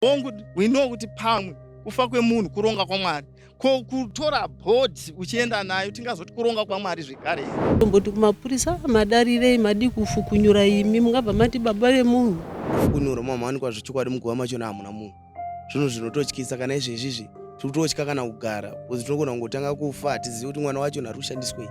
Hongu, we know kuti pamwe kufa kwemunhu kuronga kwaMwari. Ko kutora bhodhi uchienda nayo tingazoti kuronga kwaMwari zvekare here? Tomboti kumapurisa madarirei madii kufukunyura imi mungabva mati baba vemunhu. Kufukunura mamawanikwa zvechokwadi muguva machona hamuna munhu. Zvinhu zvinototyisa kana izvezvizvi tiri kutotya kana kugara because tinogona kungotanga kufa hatizivi kuti mwana wacho ari kushandiswei.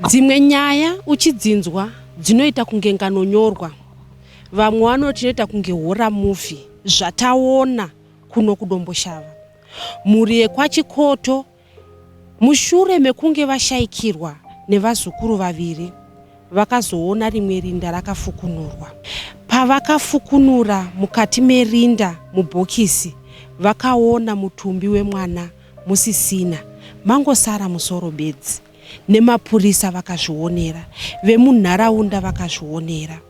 Dzimwe nyaya uchidzinzwa dzinoita kunge nganonyorwa. Vamwe vanoti inoita kunge hora movie zvataona kuno kuDomboshava. Mhuri yekwaChikoto Mushure mekunge vashaikirwa nevazukuru vaviri, vakazoona rimwe rinda rakafukunurwa. Pavakafukunura mukati merinda mubhokisi, vakaona mutumbi wemwana musisina, mangosara musoro bedzi. Nemapurisa vakazvionera, vemunharaunda vakazvionera.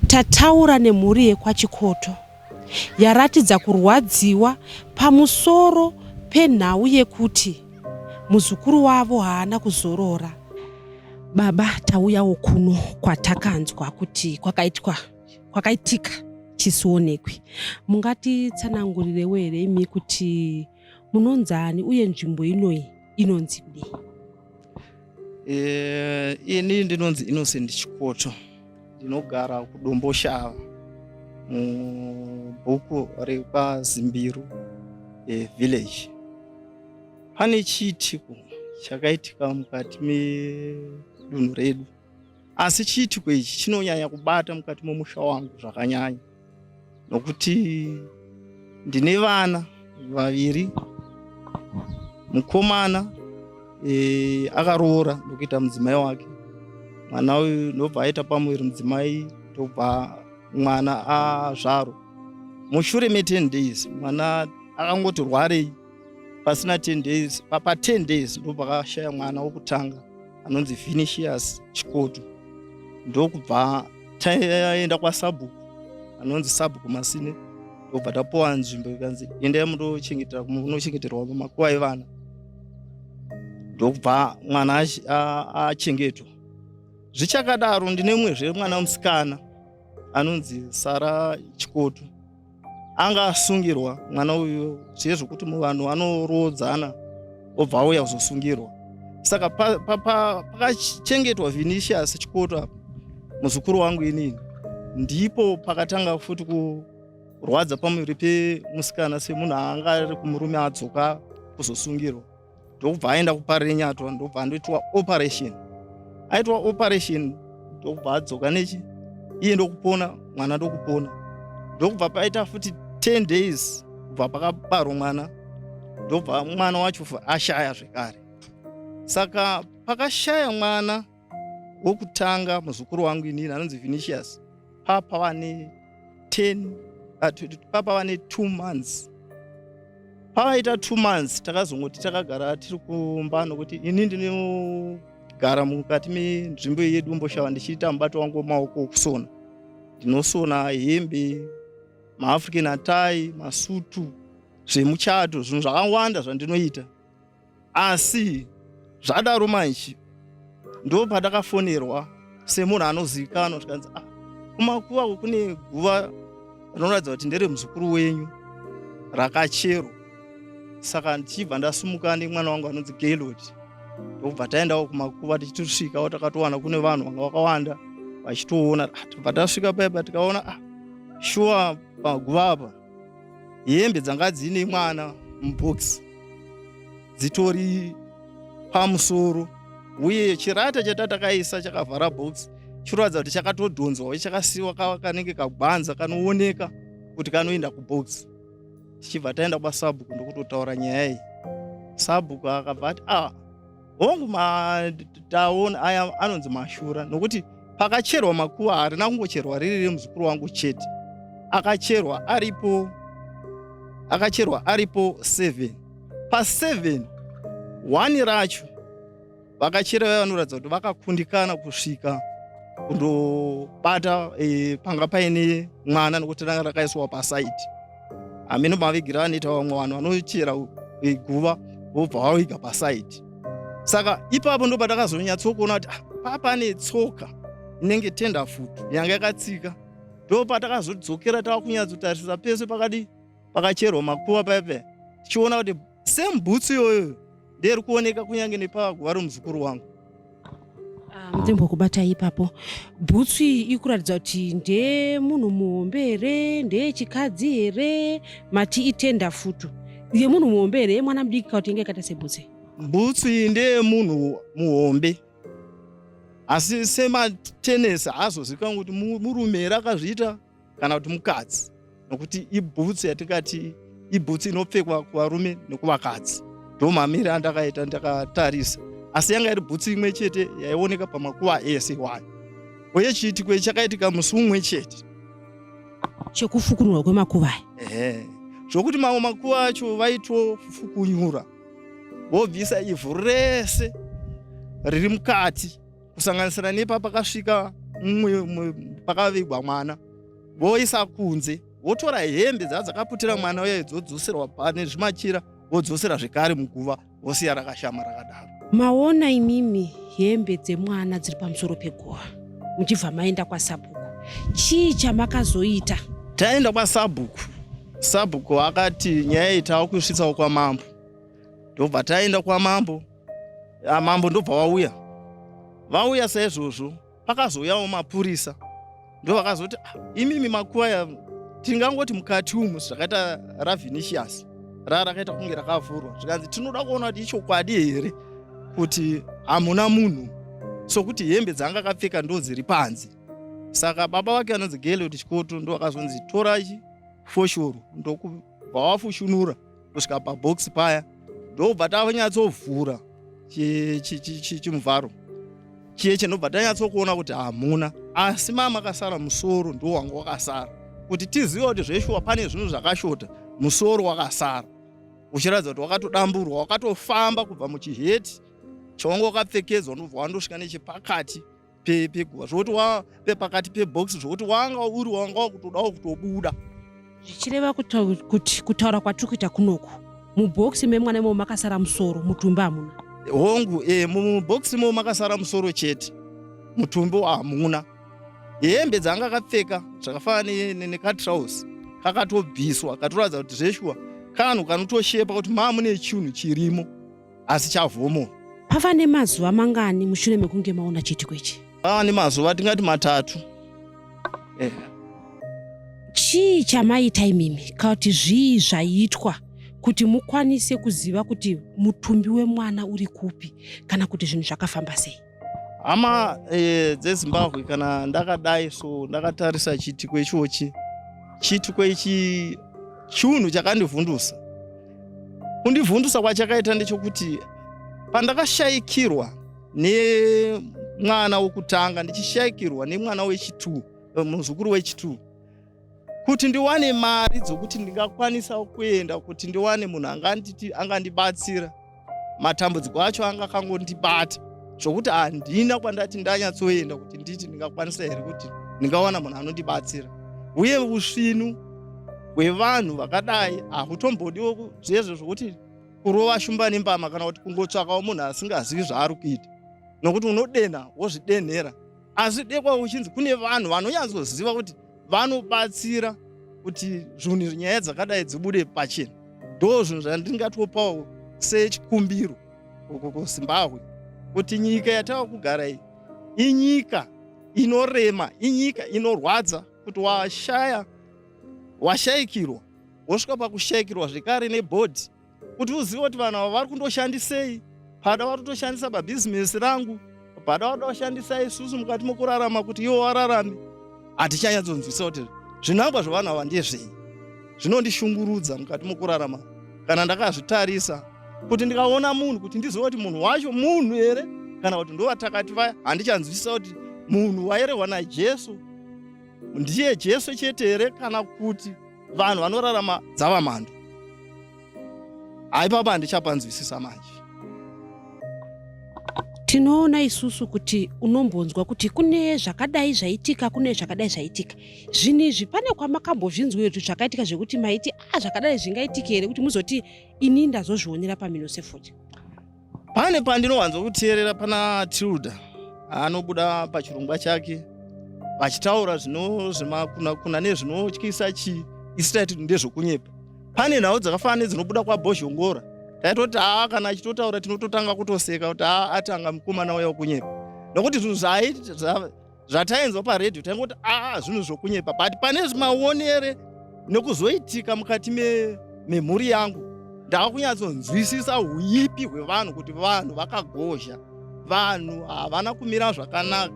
Tataura nemhuri yekwaChikoto yaratidza kurwadziwa pamusoro penhau yekuti muzukuru wavo haana kuzorora. Baba tauyawo kuno kwatakanzwa kuti kwakaitwa kwakaitika chisionekwi. Mungatitsanangurirewo here imi kuti munonzani uye nzvimbo inoyi inonzi kudii? Eh, ini ndinonzi Innocent Chikoto ndinogara kuDomboshava mubhuku rekwaZimbiru eh, village. Pane chiitiko chakaitika mukati medunhu redu, asi chiitiko ichi chinonyanya kubata mukati memusha wangu zvakanyanya nokuti ndine vana vaviri mukomana e, akaroora ndokuita mudzimai wake mwana uyu ndobva aita pamuviri mudzimai ndobva mwana azvarwa mushure me10 days mwana akangoti rwarei pasina 10 days pa 10 days ndopakashaya mwana wokutanga anonzi Vinicius Chikoto ndokubva taenda kwasabhuku anonzi sabhuku Masine ndobva tapuwa nzvimbo ikanzi endai mundochengetera munochengeterwa makuva evana ndokubva mwana achengetwa zvichakadaro ndine mumwezve mwana musikana anonzi Sara Chikoto anga asungirwa mwana uyu zviye zvekuti muvanhu vanoroodzana obva auya kuzosungirwa saka pakachengetwa pa, pa, vinicius chikoto apa muzukuru wangu inini ndipo pakatanga futi kurwadza pamuviri pemusikana semunhu anga ari kumurume adzoka kuzosungirwa ndokubva aenda kuparirenyatwa ndobva andoitwa operation aitwa operation ndokubva adzoka nechi iye ndokupona mwana ndokupona ndokubva paita futi 10 days kubva pakabarwa mwana ndobva mwana wacho ashaya zvekare saka pakashaya mwana wokutanga muzukuru wangu inini anonzi Vinicius papa vane 10 papa vane 2 months pavaita 2 months takazongoti takagara tiri kumba nokuti ini ndinogara mukati menzvimbo yedu mboshava ndichiita mubato wangu wemaoko wokusona ndinosona hembe maafrican atai masutu zvemuchato zvinhu zvakawanda zvandinoita Asi zvadaro manje ndopandakafonerwa semunhu anozivikanwa zvikanzi ah, kumakuva uku kune guva rinoratidza kuti ndere muzukuru wenyu rakacherwa saka ndichibva ndasumuka nemwana wangu anonzi Gaylord ndokubva taendawo kumakuva tichitosvikawo takatowana kune vanhu vanga vakawanda vachitoona ah, tobva tasvika paipa tikaona ah, shuwa paguva apa hembe dzanga dziine mwana mubox dzitori pamusoro uye chirata chatatakaisa chakavhara box chinoratidza kuti chakatodhonzwa uye chakasiiwa kanenge kagwanza kanooneka kuti kanoenda kubox tichibva taenda kwasabhuku ndokutotaura nyaya iyi sabhuku akabva ati ah hongu taona aya anonzi mashura nokuti pakacherwa makuva harina kungocherwa riri remuzukuru wangu chete akacherwa aripo akacherwa aripo 7 pa7 one racho vakachera vaya vanoratidza kuti vakakundikana kusvika kundobata e, panga paine mwana nokuti ranga rakaiswa pasaiti hameno mavigiro anoita vamwe vanhu vanochera guva Vobva vawiga pasaidi. Saka ipapo ndo patakazonyatsokuona kuti ah, papane tsoka inenge tenda futu yanga yakatsika. Ndo patakazodzokera tava kunyatsotarisa pese pakadi pakacherwa makuva paya paya, tichiona kuti same boots iyoyo ndeyiri kuoneka kunyange nepaguva romuzukuru wangu. Ah, Ndimbokubatai ipapo. Bhutsu iyi iri kuratidza kuti ndeyemunhu muhombe here, ndeyechikadzi here? Mati itenda futu. Yemunhu muhombe here, yemwana mudiki kana kuti inge yakaita sebhutsu iyi? Bhutsu iyi ndeyemunhu muhombe, asi sematenesi haazozivikanwi kuti murume here akazviita kana kuti mukadzi, nokuti ibhutsu yatingati ibhutsu inopfekwa kuvarume nekuvakadzi. Ndo mamire andakaita ndakatarisa, asi yanga iri bhutsu imwe chete yaioneka pamakuva ese iwayo, uye chiitiko ichi chakaitika musi umwe chete chekufukunurwa kwemakuva aya. Ehe, zvokuti mamwe makuva acho vaitofukunyura vobvisa ivhu rese riri mukati, kusanganisira nepa pakasvika pakavigwa mwana, voisa kunze, votora hembe dzaa dzakaputira mwana uya dzodzoserwa pane zvimachira, vodzosera zvekare muguva, vosiya rakashama rakadaro. Maona imimi hembe dzemwana dziri pamusoro peguva, muchibva maenda kwasabhuku, chii chamakazoita? Taenda kwasabhuku, sabhuku akati nyaya iyi tava kuisvitsawo kwamambo. Ndobva taenda kwamambo, mambo ndobva vauya. Vauya saizvozvo pakazouyawo mapurisa, ndo vakazoti ah, imimi makuva ya tingangoti mukati umu zvakaita raVinicius raa rakaita kunge rakavhurwa, zvikanzi tinoda kuona kuti ichokwadi here kuti hamuna munhu, sokuti hembe dzaanga akapfeka ndo dziri panze. Saka baba vake anonzi Gelot Chikoto ndo akazonzi torai foshoro, ndokubva wafushunura kusvika pabhokisi paya, ndobva tanyatsovhura chimuvharo chiye chinobva tanyatsokuona kuti hamuna, asi mama akasara musoro ndo wanga wakasara, kuti tizive kuti zveshuwa pane zvinhu zvakashota. Musoro wakasara uchiratidza kuti wakatodamburwa, wakatofamba kubva muchiheti chawanga wakapfekedzwa, ndobva wandosvika nechepakati peguva, zvokuti pakati pebhokisi, zvokuti wanga uri wanga wakutodawo kutobuda. Zvichireva kuti kutaura kwatiri kuita kunoku, mubhokisi memwana imomo makasara musoro, mutumbi hamuna? Hongu, mubhokisi imomo makasara musoro chete, mutumbi hamuna. Hembe dzaanga akapfeka zvakafanana nekatrausi kakatobviswa, katoratidza kuti zveshuwa kanhu kanotoshepa kuti mamune chinhu chirimo, asi chavhomora. Pava nemazuva mangani mushure mekunge maona chiitiko ichi? Pava nemazuva tingati 3. Chii chamaita imimi, kana kuti zvii zvaiitwa kuti mukwanise kuziva kuti mutumbi wemwana uri kupi, kana kuti zvinhu zvakafamba sei? Hama dzeZimbabwe, kana ndakadai so ndakatarisa chiitiko ichochi, chiitiko ichi chinhu chakandivhundusa. Kundivhundusa kwachakaita ndechekuti pandakashayikirwa nemwana wokutanga, ndichishaikirwa nemwana wechitu, muzukuru wechitu, kuti ndiwane mari dzokuti ndingakwanisa kuenda kuti ndiwane munhu anganditi angandibatsira, matambudziko acho anga akangondibata zvokuti handina kwandati ndanyatsoenda kuti nditi ndingakwanisa here kuti ndingawana munhu anondibatsira. Uye usvinu hwevanhu vakadai hahutombodiwo zvezvo zvokuti kurova shumba nembama, kana kuti kungotsvakawo munhu asingazivi zvaari kuita, nokuti unodenha wozvidenhera. Asi dekwa uchinzi kune vanhu vanonyatsoziva kuti vanobatsira kuti zvinhu nyaya dzakadai dzibude pachena. Ndo zvinhu zvandingatopawo sechikumbiro kuZimbabwe, kuti nyika yatava kugara iyi inyika inorema, inyika inorwadza, kuti washaya, washayikirwa, wosvika pakushayikirwa zvekare nebhodhi, kuti uzive kuti vanhu ava vari kundoshandisei. Pada vari kutoshandisa pabhizinesi rangu, pada vari kushandisa isusu mukati mokurarama kuti ivo vararame. Hatichanyatsonzwisa kuti zvinangwa zvevanhu ava ndezvei. Zvinondishungurudza mukati mokurarama kana ndakazvitarisa, kuti ndikaona munhu, kuti ndizive kuti munhu wacho munhu here kana kuti ndovatakati vaya. Handichanzwisisa kuti munhu wairehwa naJesu ndiye Jesu chete here, kana kuti vanhu vanorarama dzava mhando. Haipapa handichapanzwisisa manje. Tinoona isusu kuti unombonzwa kuti kune zvakadai zvaitika, kune zvakadai zvaitika. Zvinhu izvi pane kwamakambozvinzwa kuti zvakaitika zvekuti maiti a ah, zvakadai zvingaitike here kuti muzoti ini ndazozvionera pamhino sefodya? Pane pandinowanza kuteerera pana Tilda anobuda pachirongwa chake vachitaura zvino zvemakuna nezvinotyisa chii isu taiti ndezvokunyepa. Pane nhau dzakafanana nedzinobuda kwaBhozhongora taitoti haa kana achitotaura tinototanga kutoseka kuti haa atanga mukomana uya wekunyepa nokuti zvinhu zvatainzwa paredhiyo taingoti aa zvinhu zvokunyepa but pane maonere nekuzoitika mukati memhuri yangu ndava kunyatsonzwisisa uipi hwevanhu kuti vanhu vakagozha vanhu havana kumira zvakanaka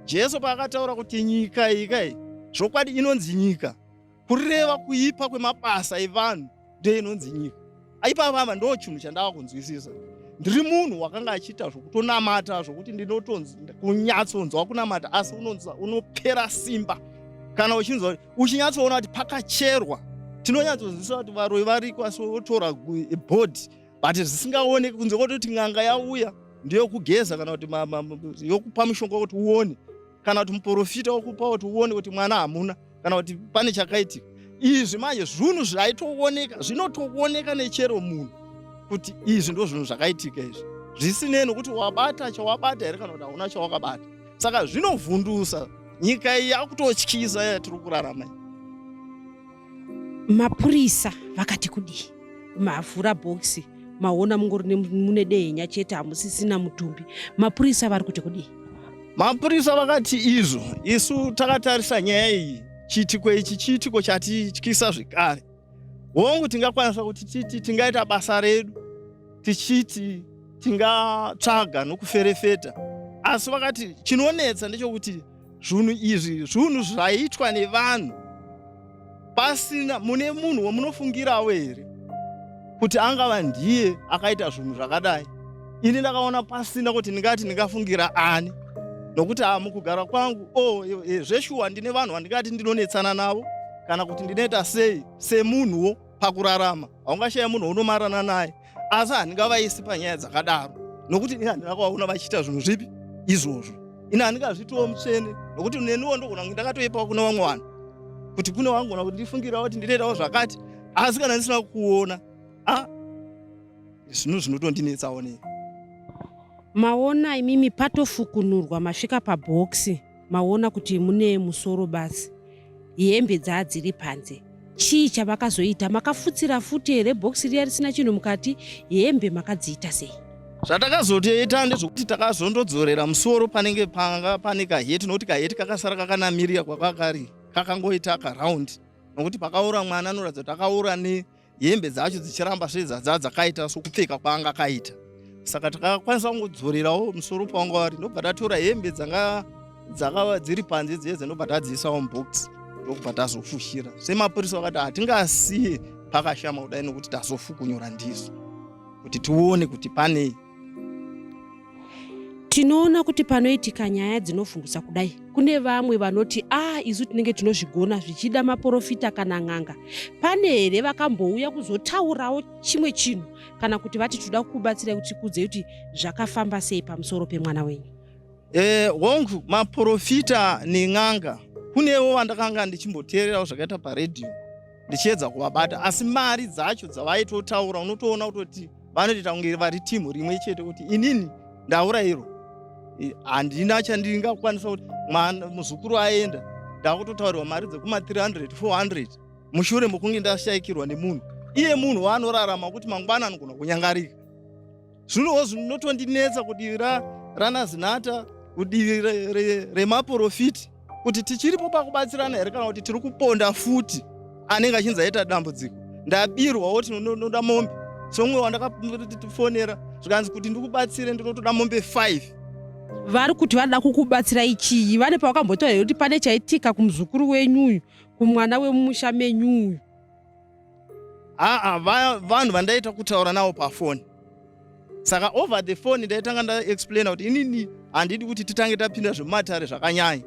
jesu paakataura kuti nyika iyi kai zvokwadi inonzi nyika kureva kuipa kwemabasa evanhu ndiyo inonzi nyika aipapa apa ndo chinhu chandava kunzwisisa ndiri munhu wakanga achiita zvokutonamata zvokuti ndinotonyatsonzwa kunamata asi unopera simba kana uchinzwa uchinyatsoona kuti pakacherwa tinonyatsonzwisisa kuti varoyi variko asi wotora bhodhi but zvisingaoneki kunze kwototi n'anga yauya ndeyokugeza kana kuti yokupa mushonga wekuti uone kana kuti muprofita wokupa kuti uone kuti mwana hamuna kana kuti pane chakaitika izvi manje zvinhu zvaitooneka zvinotooneka nechero munhu kuti izvi ndo zvinhu zvakaitika izvi zvisinei nokuti wabata chawabata here kana kuti hauna chawakabata saka zvinovhundusa nyika iyi yakutotyisa yatiri kurarama iyi Mapurisa vakati kudii? Mavhura bhokisi maona mungori mune dehenya chete hamusisina mutumbi. Mapurisa vari kuti kudii? Mapurisa vakati izvo isu takatarisa nyaya iyi, chiitiko ichi chiitiko chatityisa zvekare. Hongu tingakwanisa kuti titi tingaita basa redu tichiti tingatsvaga nokuferefeta, asi vakati chinonetsa ndechokuti Zvinhu izvi zvinhu zvaitwa nevanhu pasina mune munhu wamunofungirawo here kuti angava ndiye akaita zvinhu zvakadai. Ini ndakaona pasina kuti ndingati ndingafungira ani nokuti ah, mukugara kwangu oh, e, zveshuwa ndine vanhu vandingati ndinonetsana navo kana kuti ndinoita sei semunhuwo pakurarama haungashaya munhu waunomarana naye asi handingavaisi panyaya dzakadaro nokuti ini handina kuvaona vachiita zvinhu zvipi izvozvo ini handingazvitiwo mutsvene nokuti neniwo ndogona kunge ndakatoipawo kune vamwe vanhu kuti kune vangona kuti ndifungirawo kuti ndinoitawo zvakati asi kana ndisina kuona a zvinhu zvinotondinetsawo nei maona imimi patofukunurwa masvika pabhokisi maona kuti mune musoro basi hembe dzaa dziri panze chii chavakazoita makafutsira futi here bhokisi riya risina chinhu mukati hembe makadziita sei zvatakazotoita ndezvokuti takazondodzorera musoro panenge panga pane kaheti nokuti kaheti kakasara kakanamirira kwakakari kakangoita karaundi nokuti pakaura mwana anoratidza kuti akaura ne hembe dzacho dzichiramba sedzadza dzakaita sokupfeka kwaanga akaita saka takakwanisa kungodzorerawo musoro pawanga wari ndobva tatora hembe dzanga dzakava dziri panze dzeze ndobva tadziisawo mubox ndokubva tazofushira semapurisa vakati hatingasiye pakashama kudai nokuti tazofukunyura ndizo kuti tione kuti panei Tinoona kuti panoitika nyaya dzinovhundutsa kudai, kune vamwe vanoti a ah, isu tinenge tinozvigona zvichida maporofita kana n'anga. Pane here vakambouya kuzotaurawo chimwe chinhu kana kuti vati toda kukubatsirai kuti tikuudzei kuti zvakafamba sei pamusoro pemwana wenyu? Eh, hongu maporofita nen'anga kunewo vandakanga ndichimboteererawo zvakaita paredhiyo ndichiedza kuvabata asi mari dzacho dzavaitotaura unotoona kutoti vanotoita kunge vari timu rimwe chete kuti inini ndaurairwa handina chandingakwanisa kuti mwana muzukuru aenda ndakutotaurirwa mari dzekuma 300 400 mushure mokunge ndashaikirwa nemunhu iye munhu waanorarama kuti mangwana anogona kunyangarika zvinowo zvinotondinetsa kudivi ranazinata kudivi remaporofiti kuti tichiripo pakubatsirana here kana kuti tiri kuponda futi anenge achinzi aita dambudziko ndabirwa woti unoda mombe somumwe wandakafonera zvikanzi kuti ndikubatsire ndinotoda mombe 5 vari kuti vanoda kukubatsirai chii vane pavakambotaura here kuti pane chaitika kumuzukuru wenyu uyu kumwana wemumusha menyu uyu aa vanhu vandaita kutaura navo pafoni saka over the phone ndaitanga ndaexplaina kuti inini handidi kuti titange tapinda zvemumatare zvakanyanya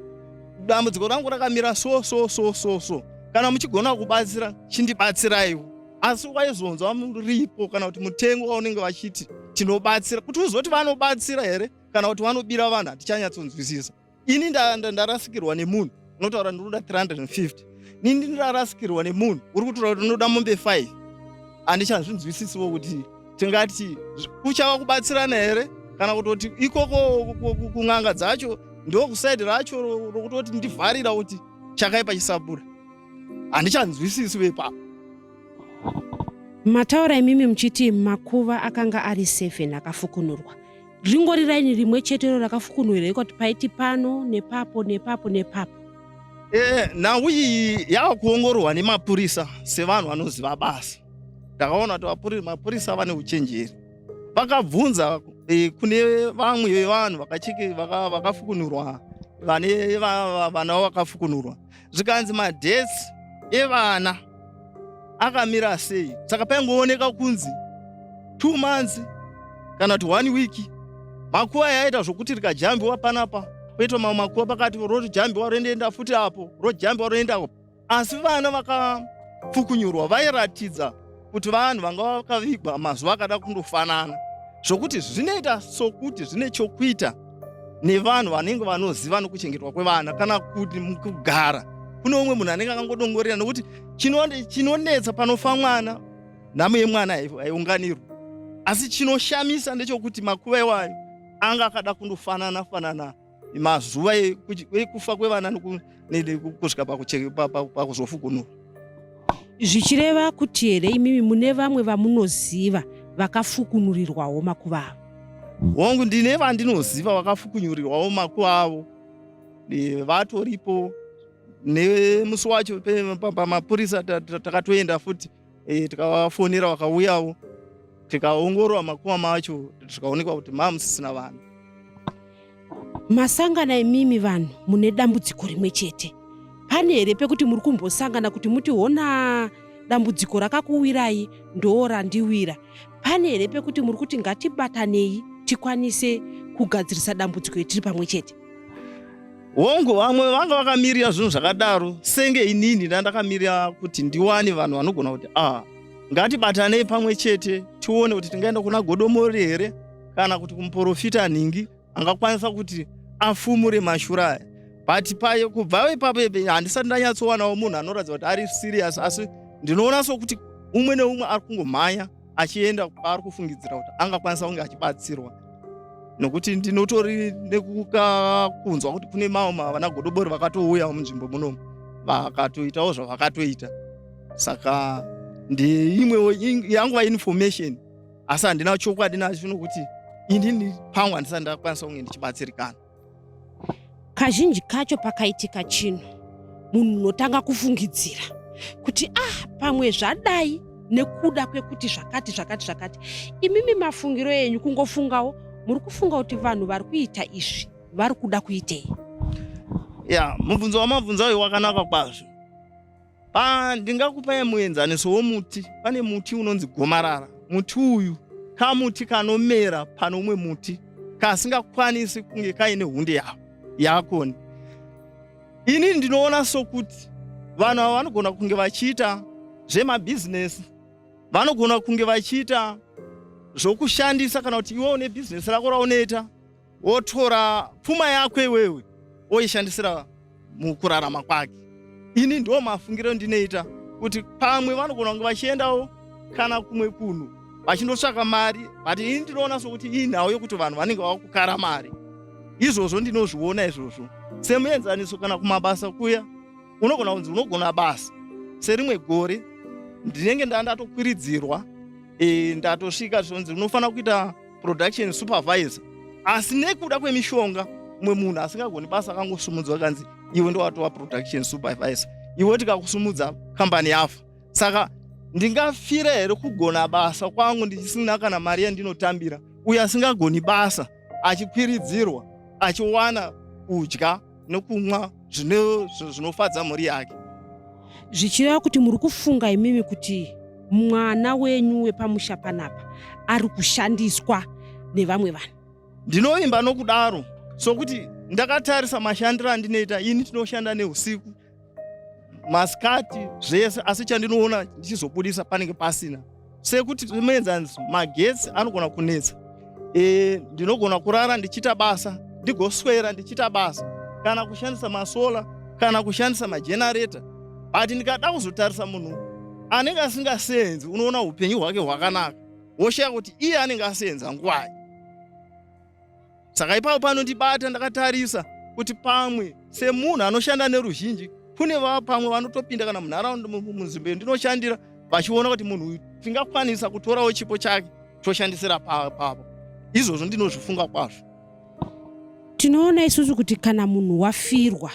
dambudziko rangu rakamira so so so so so kana muchigona kubatsira chindibatsiraiwo asi waizonzwa muripo kana kuti mutengo waunenge vachiti tinobatsira kuti uzoti vanobatsira here kana kuti vanobira vanhu, hatichanyatsonzwisisa. Ini ndarasikirwa nemunhu unotaura ndinoda 350, nini ndarasikirwa nemunhu uri kutaura kuti unoda mombe 5. Handichazvinzwisisiwo kuti tingati kuchava kubatsirana here kana kutoti ikoko kun'anga dzacho ndokusaidi racho rokutoti ndivharira kuti chakaipa chisabuda. Handichanzwisisi vepapo. Mataura imimi muchiti makuva akanga ari 7 akafukunurwa. Ringori raini rimwe chetero rakafukunurwa here kuti paiti pano nepapo nepapo nepapo? Nhau iyi yava kuongororwa nemapurisa sevanhu vanoziva basa. Ndakaona kuti mapurisa vane uchenjeri, vakabvunza kune vamwe vevanhu vakafukunurwa, vane vana vakafukunurwa, zvikanzi madates evana akamira sei. Saka paingooneka kunzi 2 months kana kuti one week. Makuva yaita zvokuti rikajambiwa panapa, poitwa mamwe makuva pakati, rojambiwa roendaenda futi apo, rojambiwa roenda apo. Asi vana vakafukunyurwa vairatidza kuti vanhu vanga vakavigwa mazuva akada kundofanana, zvokuti zvinoita sokuti zvine chokuita nevanhu vanenge vanoziva nokuchengetwa kwevana, kana kuti mukugara kune umwe munhu anenge akangodongorera, nokuti chinonetsa panofa mwana, nhamo yemwana haiunganirwi. Asi chinoshamisa ndechekuti makuva iwayo anga akada kundofanana fanana mazuva ekufa kwevana kusvika pakuzofukunurwa. Zvichireva kuti here imimi mune vamwe vamunoziva vakafukunurirwawo makuva avo? Hongu, ndine vandinoziva vakafukunyurirwawo makuva avo. Vatoripo. Nemusi wacho pamapurisa takatoenda futi, tikavafonera, vakauyawo, tikaongorora makuva macho, zvikaonekwa kuti mamusisina vanhu. Masangana imimi vanhu mune dambudziko rimwe chete, pane here pekuti muri kumbosangana kuti muti, "Hona dambudziko rakakuwirai ndo randiwira"? Pane here pekuti muri kuti ngatibatanei tikwanise kugadzirisa dambudziko itiri pamwe chete? Hongu, vamwe vanga vakamirira zvinhu zvakadaro, senge inini ndandakamirira kuti ndiwane vanhu vanogona kuti a ngatibatanei pamwe chete, tione kuti tingaenda kuna Godomori here kana kuti kumuprofita nhingi angakwanisa kuti afumure mashura aya. But paye kubva ipapo handisati ndanyatsowanawo munhu anoratidza kuti ari serious, asi ndinoona sokuti umwe neumwe ari kungomhanya achienda kwaari kufungidzira kuti angakwanisa kunge achibatsirwa, nokuti ndinotori nekukunzwa kuti kune mamwe vana Godobori vakatouya munzvimbo munomu, vakatoitawo zvavakatoita. Saka ndeimwewo yanguva information, asi handina chokwadi nacho, nokuti inini pangu handisati ndakwanisa kunge ndichibatsirikana. Kazhinji kacho pakaitika chinhu, munhu unotanga kufungidzira kuti, "Ah, pamwe zvadai nekuda kwekuti zvakati zvakati zvakati." Imimi mafungiro enyu, kungofungawo, muri kufunga kuti vanhu vari kuita izvi vari kuda kuitei? Ya, mubvunzo wamabvunza uyu wakanaka kwazvo. Ndingakupai muenzaniso womuti. Pane muti unonzi gomarara. Muti uyu kamuti kanomera pane umwe muti kasingakwanisi kunge kaine hunde yavo yakoni. Ini ndinoona sokuti vanhu ava vanogona kunge vachiita zvemabhizinesi, vanogona kunge vachiita zvokushandisa, kana kuti iwe une bhizinesi rako raunoita, wotora pfuma yako iwewe oishandisira mukurarama kwake. Ini ndo mafungiro ndinoita kuti pamwe vanogona kunge vachiendawo kana kumwe kunhu vachindotsvaka mari, but ini ndinoona sokuti iyi nhau yokuti vanhu vanenge vava kukara mari. Izvozvo ndinozviona izvozvo. Semuenzaniso, kana kumabasa kuya, unogona kunzi unogona basa. Serimwe gore ndinenge ndatokwiridzirwa, ndatosvika zvonzi unofanira kuita production supervisor, asi nekuda kwemishonga mumwe munhu asingagoni basa akangosumudzwa, kanzi, "Iwe ndowatova production supervisor, iwe tikakusumudza kambani yafa." Saka ndingafira here kugona basa kwangu ndichisina kana mari yandinotambira, uyo asingagoni basa achikwiridzirwa, achiwana kudya nekumwa zvinofadza mhuri yake? Zvichireva kuti muri kufunga imimi kuti mwana wenyu wepamusha panapa ari kushandiswa nevamwe vanhu? Ndinovimba nokudaro, sokuti ndakatarisa mashandiro andinoita ini, tinoshanda neusiku, masikati, zvese, asi chandinoona ndichizobudisa panenge pasina. Sekuti muenzaniso, magetsi anogona kunetsa. E, ndinogona kurara ndichiita basa, ndigoswera ndichiita basa, kana kushandisa masola kana kushandisa majenareta, but ndikada kuzotarisa munhu anenge asingasenzi, unoona upenyu hwake hwakanaka, woshaya kuti iye anenge asenza nguvai. Saka ipapo panondibata ndakatarisa kuti pamwe semunhu anoshanda neruzhinji, kune pamwe vanotopinda kana munharaunda munzvimbo yandinoshandira vachiona kuti munhu uyu tingakwanisa kutorawo chipo chake toshandisira papo. Izvozvo ndinozvifunga kwazvo. Tinoona isusu kuti kana munhu wafirwa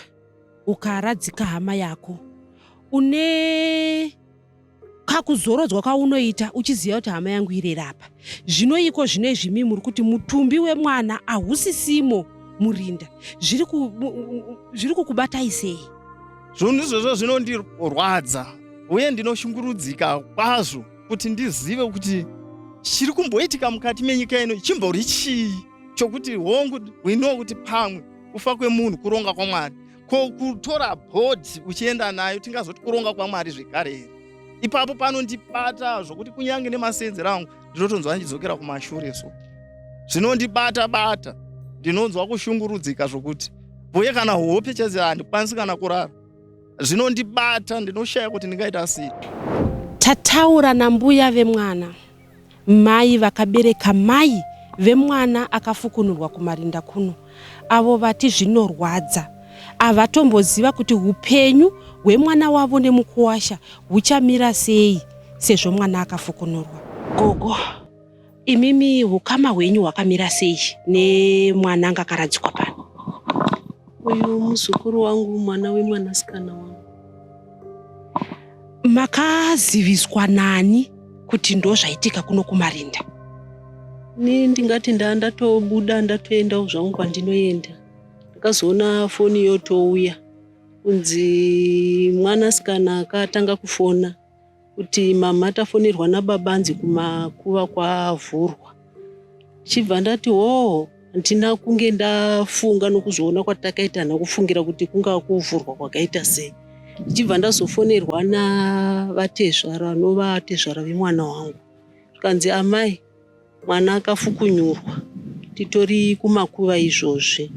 ukaradzika hama yako, une kakuzorodzwa kaunoita uchiziva kuti hama yangu irere apa. Zvino iko zvino izvi mii muri kuti mutumbi wemwana ahusisimo murinda, zviri kukubatai sei? Zvinhu izvozvo zvinondirwadza uye ndinoshungurudzika kwazvo kuti ndizive kuti chiri kumboitika mukati menyika ino chimbori chii, chokuti hongu, we know kuti pamwe kufa kwemunhu kuronga kwaMwari, ko kutora bhodhi uchienda nayo tingazoti kuronga kwaMwari zvekare here? Ipapo panondibata zvokuti kunyange nemasenzero angu ndinotonzwa ndichidzokera kumashure. So zvinondibata bata, ndinonzwa kushungurudzika zvokuti uye kana hope chaidzo handikwanisi kana kurara. Zvinondibata, ndinoshaya kuti ndingaita sei. Tataura nambuya vemwana, mai vakabereka mai vemwana akafukunurwa kumarinda kuno, avo vati zvinorwadza. Havatomboziva kuti upenyu hwemwana wavo nemukuwasha huchamira sei sezvo mwana akafukunurwa. Gogo, imimi ukama hwenyu hwakamira sei nemwana anga akaradzikwa pano? Uyu muzukuru wangu, mwana wemwanasikana wangu. Makaziviswa nani kuti ndo zvaitika kuno kumarinda? Ni ndingati ndatobuda ndatoendawo zvangu kwandinoenda, ndakazoona foni yotouya kunzi mwanasikana akatanga kufona kuti mama, tafonerwa nababa, anzi kumakuva kwavhurwa. Chibva ndati hoho, handina kunge ndafunga nokuzoona kwatakaita, hana kufungira kuti kungaa kuvhurwa kwakaita sei. Ndichibva ndazofonerwa navatezvara, vanova vatezvara vemwana wangu, zvikanzi amai, mwana akafukunyurwa, titori kumakuva izvozvi.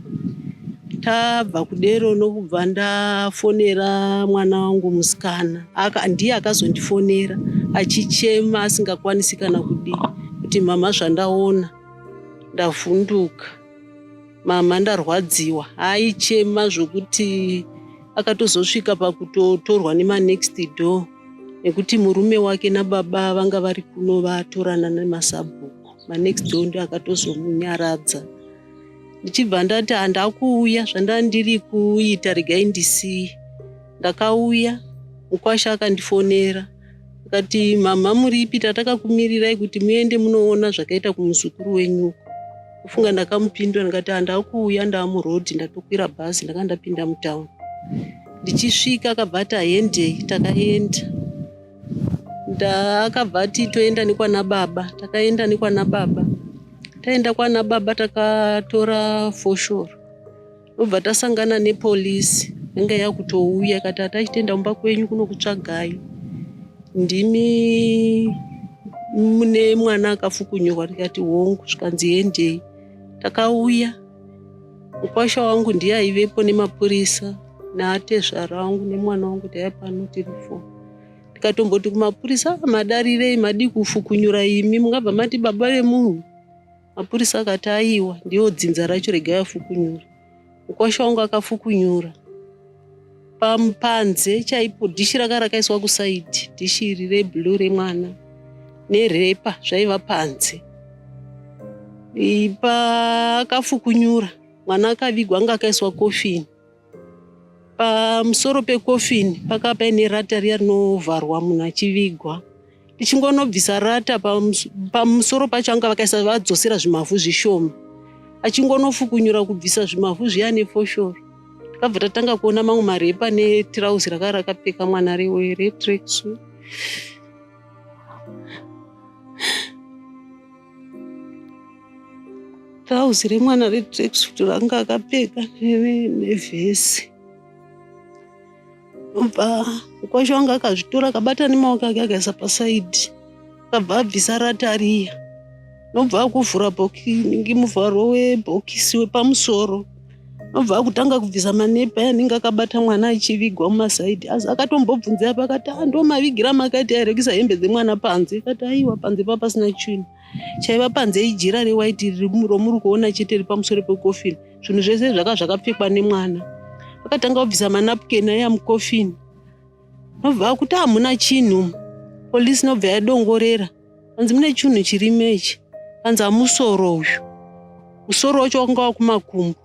Tabva kudero nokubva ndafonera mwana wangu musikana. Ndiye akazondifonera achichema asingakwanisi kana kudii, kuti mama, zvandaona ndavhunduka, mama, ndarwadziwa. Aichema zvokuti akatozosvika pakutotorwa nemanext door, nekuti murume wake nababa vanga vari kuno vatorana nemasabhuku. Manext door ndo akatozomunyaradza. Ndichibva ndati handakuuya, zvanda ndiri kuita regai ndisiye. Ndakauya, mukwasha akandifonera akati mama, muripi? Tatakakumirirai kuti muende munoona zvakaita kumuzukuru wenyuko. Kufunga ndakamupindura ndikati handakuuya, ndaamurodhi, ndatokwira bhazi, ndanga ndapinda mutauni. Ndichisvika akabva ati ahendei, takaenda. Ndakabva ati toenda nekwana baba, takaenda nekwana baba. Taenda kwana baba takatora foshoro, ndobva tasangana nepolisi yanga yakutouya, ikati hatachitenda mumba kwenyu kunokutsvagai, ndimi mune mwana akafukunyurwa? Tikati hongu. Zvikanzi hendei. Takauya, mukwasha wangu ndiye aivepo nemapurisa naatezvara wangu nemwana wangu, taiva pano tiri four. Tikatomboti kumapurisa, madarirei, madii kufukunyura imi, mungabva mati baba vemunhu? Mapurisa akati aiwa, ndiyo dzinza racho, regai afukunyura. Mukwasha wangu akafukunyura panze chaipo, dhishi raka rakaiswa kusaidhi, dhishi iri reblue remwana nerepa zvaiva panze. Paakafukunyura mwana akavigwa, anga akaiswa kofini. Pamusoro pekofini pakava paine rata riya rinovharwa munhu achivigwa. Tichingonobvisa rata pamusoro pacho anga vakaisa, vadzosera zvimavhu zvishoma. Achingonofukunyura kubvisa zvimavhu zviya nefoshoro, takabva tatanga kuona mamwe marepa netirauzi raka rakapfeka mwana retracksuit. Tirauzi remwana retracksuit ranga akapfeka nevhesi. Obva mukwasha wangu akazvitora, akabata nemaoko ake, akaisa pasaidhi, akabva abvisa rata riya. Nobva akuvhura bhoki muvharo webhokisi wepamusoro nobva akutanga kubvisa manepa anenge akabata mwana achivigwa mumasaidi asi akatombobvunza apa akati ah, ndo mavigira makaita here kuisa hembe dzemwana panze akati aiwa panze pa pasina chinhu chaiva panze ijira rewaiti romuri kuona chete riri pamusoro pekofini zvinhu zvese zvaka zvakapfekwa nemwana akatanga kubvisa manapukeni aiya mukofini nobva akuti hamuna chinhu polisi nobva yadongorera Hanzi mune chunhu chirimo ichi. Hanzi amusoro uyu. Musoro wacho wakanga wakumakumbo.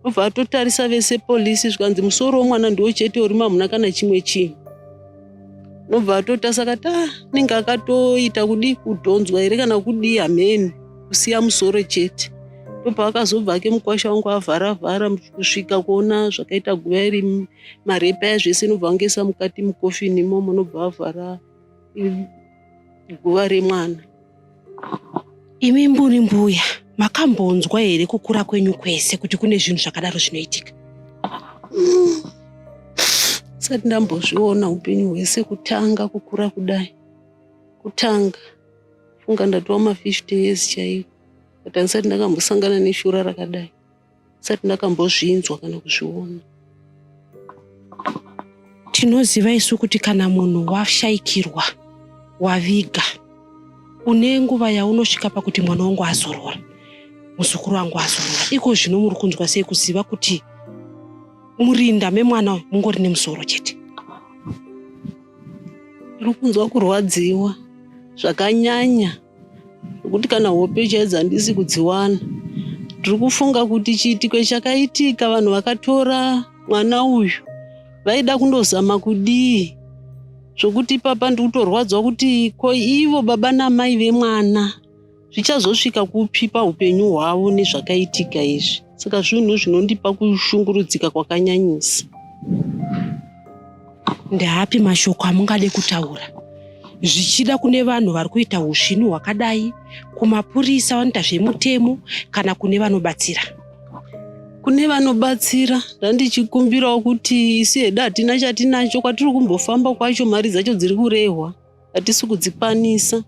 Obva atotarisa vese polisi zvikanzi musoro womwana ndiwo chete urimo hamuna kana chimwe chinhu. Nobva atotasa akati ah anenge akatoita kudii kudhonzwa here kana kudii hameno kusiya musoro chete. Ndopaakazobva ake mukwasha wangu avhara vhara kusvika kuona zvakaita guva iri marepa aya zvese nobva angoisa mukati mukofini imomo nobva avhara guva remwana. Imi mburi mbuya makambonzwa here kukura kwenyu kwese kuti kune zvinhu zvakadaro zvinoitika? Sati ndambozviona upenyu hwese kutanga kukura kudai. Kutanga funga ndatova ma 50 years chaiko but handisati ndakambosangana neshura rakadai. Sati ndakambozvinzwa kana kuzviona. Tinoziva isu kuti kana munhu washaikirwa waviga une nguva yaunosvika pakuti mwana wangu azorora muzukuru wangu azorora iko zvino muri kunzwa sei kuziva kuti murinda memwana uyu mungori nemusoro chete ndiri kunzwa kurwadziwa zvakanyanya nokuti kana hope chaidzo handisi kudziwana ndiri kufunga kuti chiitiko chakaitika vanhu vakatora mwana uyu vaida kundozama kudii zvokuti ipapa ndiri kutorwadzwa kuti ko ivo baba namai vemwana zvichazosvika kupi paupenyu hwavo nezvakaitika izvi saka zvinhu zvinondipa kushungurudzika kwakanyanyisa Ndeapi mashoko amungade kutaura zvichida kune vanhu vari kuita usvinu hwakadai, kumapurisa vanoita zvemutemo kana kune vanobatsira? Kune vanobatsira ndandichikumbirawo kuti isu hedu hatina chatinacho kwatiri kumbofamba kwacho mari dzacho dziri kurehwa. hatisi kudzikwanisa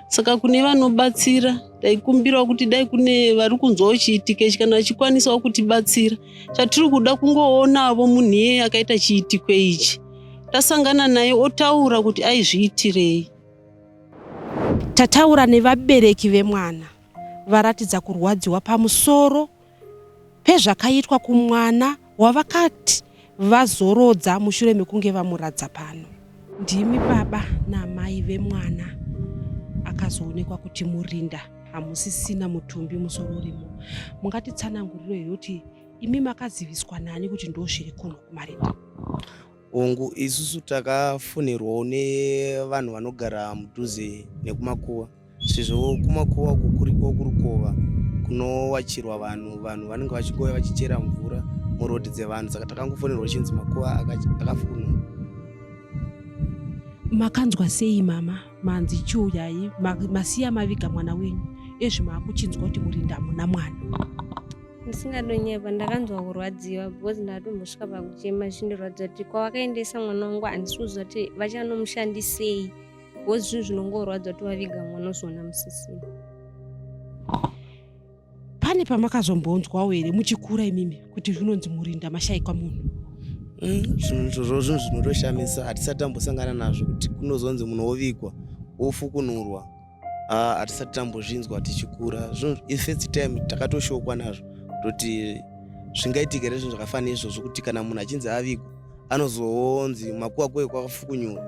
saka kune vanobatsira taikumbirawo kuti dai kune vari kunzwawo chiitiko ichi kana vachikwanisawo kutibatsira chatiri kuda kungoonavo munhu iyeye akaita chiitiko ichi tasangana naye otaura kuti aizviitirei tataura nevabereki vemwana varatidza kurwadziwa pamusoro pezvakaitwa kumwana wavakati vazorodza mushure mekunge vamuradza pano. Ndimi baba namai vemwana akazoonekwa kuti murinda hamusisina mutumbi musoro urimo. Mungatitsananguriro here kuti imi makaziviswa nani kuti ndozviri kuno kumarinda? Hongu, isusu takafonherwawo nevanhu vanogara mudhuze nekumakuva sezvo kumakuva uku kuriko kurukova kunowachirwa vanhu vanhu vanenge vachingouya vachichera mvura murodhi dzevanhu saka takangofonerwa chinzi makuva akafukunurwa. Makanzwa sei mama manzi chiuyai masiya maviga mwana wenyu ezvi maakuchinzwa kuti murinda hamuna mwana? Ndisingadonyepa ndakanzwa kurwadziwa because ndatombosvika pakuchema zvichindirwadza kuti kwavakaendesa mwana wangu handisi kuziva kuti vachanomushandisei because zvinhu zvinongorwadza kuti waviga mwana uzoona musisina. Pane pamakazombonzwawo here muchikura imimi kuti zvinonzi murinda mashaikwa munhu? Zvinhu izvozvo zvinhu zvinotoshamisa hatisati tambosangana nazvo kuti kunozonzi munhu wovigwa wofukunurwa Ah, hatisati tambozvinzwa tichikura first time takatoshokwa nazvo kutoti zvingaitika here zvinhu zvakafanana izvozvo kuti kana munhu achinzi avigwa anozonzi makuva kwee kwakafukunyura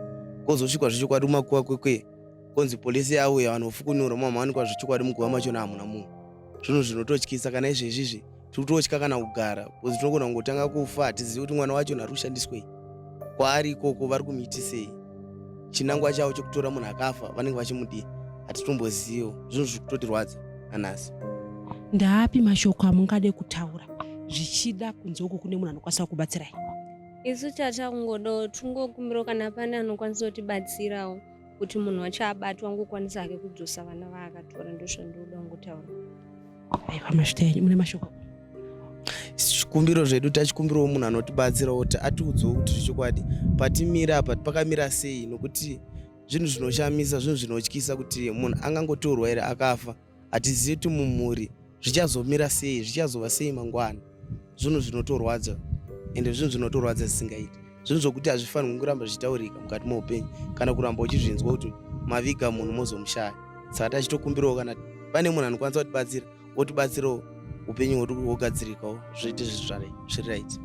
kozosvikwa zvechokwadi kumakuva kwekwe konzi polisi yauya vanhu vofukunyura mamawanikwa zvechokwadi muguva machona hamuna munhu zvinhu zvinototyisa kana izvezvi izvi tiri kutotya kana kugara bcause tinogona kungotanga kufa hatizivi kuti mwana wacho ari kushandiswei kwaari ikoko vari kumuitisei chinangwa chavo chekutora munhu akafa vanenge vachimudii hatitomboziviwo zvinhu zviri kutotirwadza nanhasi ndaapi mashoko amungade kutaura zvichida kunze uku kune munhu anokwanisa kukubatsirai isu chatakungodawo tingokumbirawo kana pane anokwanisa kutibatsirawo kuti munhu wacho abatwa angokwanisa hake kudzosa vana vaakatora ndozvandinoda kungotaura Aiwa mazvita henyu mune mashoko. Chikumbiro zvedu tachikumbirawo munhu anotibatsirawo kuti atiudzewo kuti zvechokwadi patimira apa pakamira sei nokuti zvinhu zvinoshamisa zvinhu zvinotyisa kuti munhu angangotorwa here akafa Hatizivi kuti mumhuri zvichazomira sei, zvichazova sei mangwana. Zvinhu zvinotorwadza, ende zvinhu zvinotorwadza zvisingaiti. Zvinhu zvokuti hazvifanirwi kuramba zvichitaurika mukati meupenyu, kana kuramba uchizvinzwa kuti maviga munhu mozomushaya. Saka tachitokumbirawo kana pane munhu anokwanisa kutibatsira, wotibatsirawo upenyu hwedu hwogadzirikawo, zviite zviri right.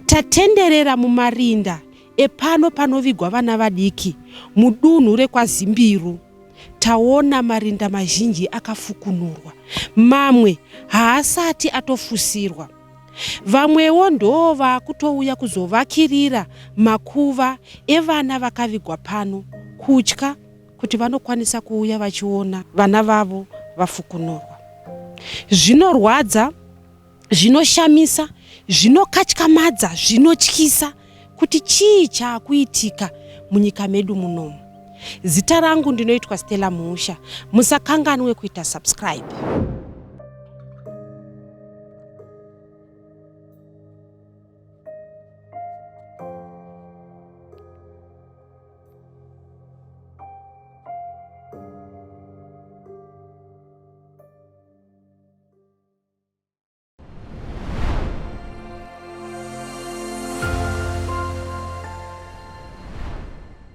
Tatenderera mumarinda epano panovigwa vana vadiki mudunhu rekwaZimbiru. Taona marinda mazhinji akafukunurwa, mamwe haasati atofusirwa. Vamwewo ndoo vaakutouya kuzovakirira makuva evana vakavigwa pano, kutya kuti vanokwanisa kuuya vachiona vana vavo vafukunurwa. Zvinorwadza, zvinoshamisa, zvinokatyamadza, zvinotyisa kuti chii chaakuitika munyika medu munomu. Zita rangu ndinoitwa Stella Muusha. Musakanganwe kuita subscribe.